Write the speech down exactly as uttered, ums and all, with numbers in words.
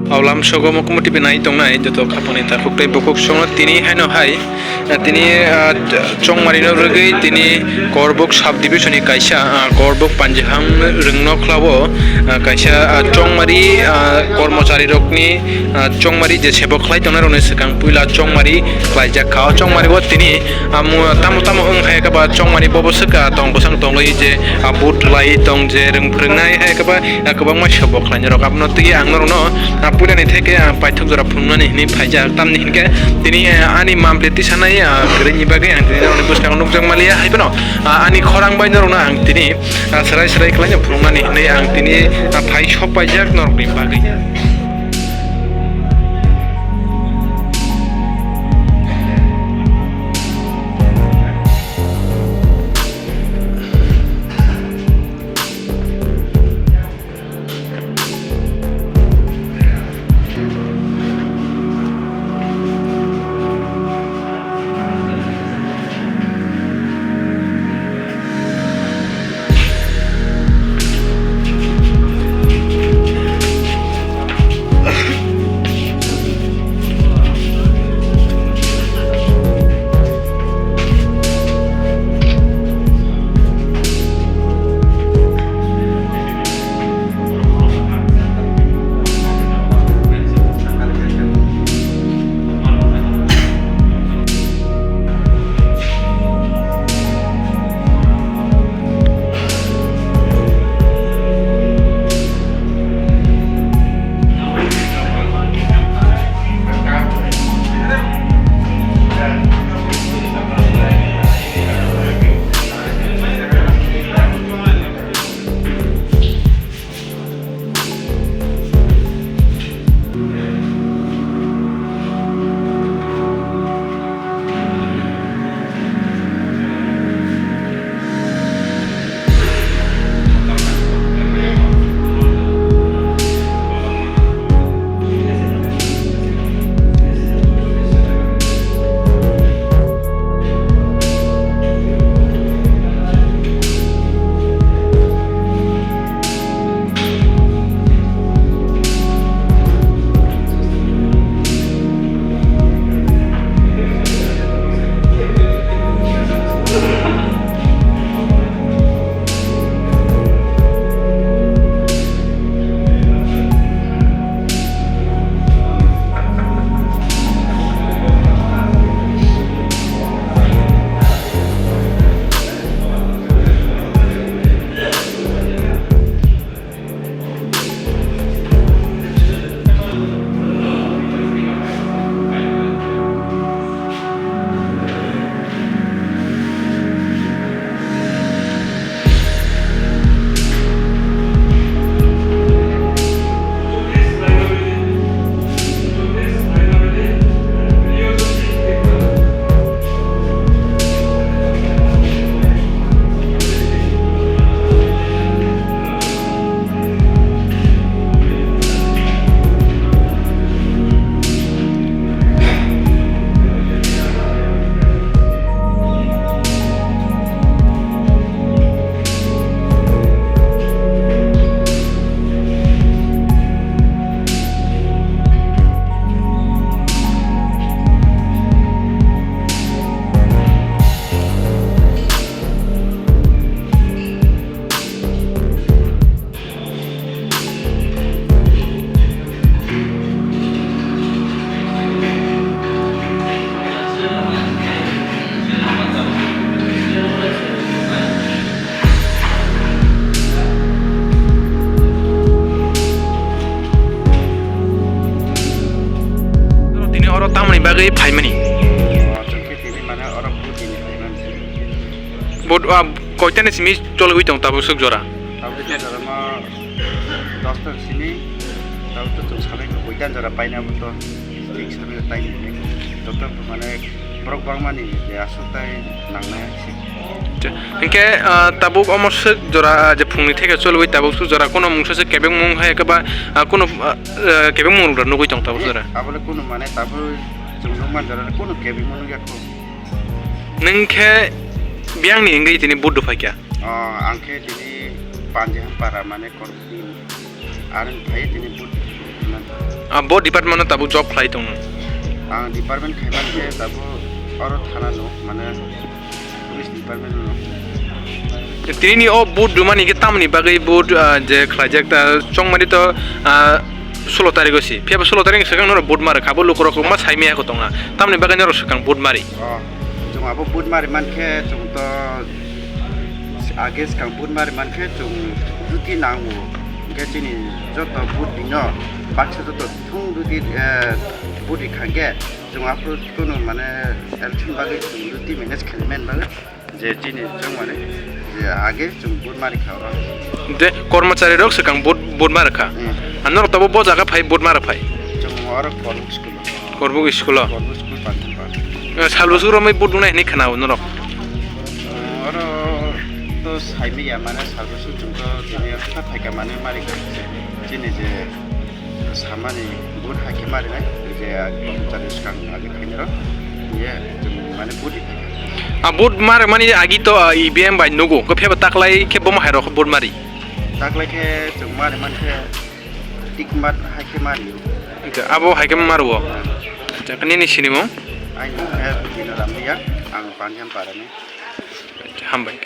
Aulam sogo Mokumo T V nai tongnai joto khapangni takhuk tei bukhuk songno tini haino hai, eh, tini, ah, Chongmari no rwgwi tini Korbuk sub division ni kaisa, ah, Korbuk Panjiham rwngno khlao, ah, kaisa, ah, Chongmari, ah, kormochari rokni, ah, Chongmari je sebo khlai tongnai rokni swkang puila Chongmari khlaijak kha. O Chongmari o tini, ah, mu-, tamo tamo wng hai khe ba Chongmari bobo swkang tong bwsang tongwi je, ah, but lai tong je rwng phwrwngnai hai khe ba, ah, kwbangma sebo khlainai rok. Abono twi ang norokno, ah, puilani theke, ah, paithak jora phunuknani hinwi phaijak. Tamni hinkhe tini, ah, ani mamle tisanai, ah, kwrwini bagwi ang tini norokni bwskango nukjak manliya. Hai phano, ah, ani khorang bai norokno ang tini, ah, swrai swrai khlaino phunuknani hinwi ang tini, ah, phai sok paijak norokni bagwi. Tini oro tamoni bagwi phaimani? Chwng khe tini mane oro vote tini phaimani. Vote, ah, koitani simi cholwi tong tabuk swk jora? Tabuk swk jora ma dosta simi, tabuk to chwng salai ko koitan jora paina bo to. Thik sabai tai ni joto mane borok bangmani je aswk tai nangnai se. Hinkhe, ah, tabuk omo swk jora je phungni theke cholwi tabuk swk jora kono mungsa se kebengmung hai khe ba, ah, kono, ah, kebengmung rok nugwi tong tabuk jora. Abole kono mane tabuk chwng nukman jora kono kebengmung nukya kho. Nwng khe biyangni wngwi tini vote rw phaikha? Oh, ang khe tini Panjiham para mane Kormoti. Ar phai tini vote man. Ah, bo department o tabuk job khlai tong nung? Ang department khaimani khe tabuk oro thana no, mane police department no. Tini ni o vote dumani khe tamni bagwi vote, ah, je khlaijak ta chongmani to, ah, sulo tarikh o si. Phiya bo sulo tarikh ni swkang norok vote mari kha, bo lukurok ma sai maya ko tonga. Tamni bagwi norok swkang vote mari? Oh, chwng abo vote mari man khe chwng to age swkang vote mari man khe chwng duty nango. Hwnkhe chini joto vote rino baksa joto thung duty, eh, vote rikha hwnkhe chwng aphuru kunu mane election bagwi chwng duty manage khaimani bagwi je chini chwng mane je age chwng vote mari kha oro. De kormochari rok swkang vote, vote mari kha. Hmm. Ano rok tabo bo jaga phai vote mari phai. Chwng oro Korbuk school. Korbuk school o? Korbuk school Panjim Park. Eh, sal bwswk romwi vote wngnai hinwi khna o norok? Eh, oro to saimanya mane sal bwswk chwng to tini kha phaikha mane mari kha se. Chini je samani vote hai khe marinai, je kormochari swkang age khainai rok, ye chwng mane vote ri phaikha. A vote mar mani agi to, ah, E V M bai nugo, ko pheba taklai khe bomo hai rok vote mari? Taklai khe chwng mari man khe tik mat hai khe mari. Abo hai khe maro. Acha, nini sinimung? Aini mung khe Dino Ramliya, ang Panjam Parani. Hambai.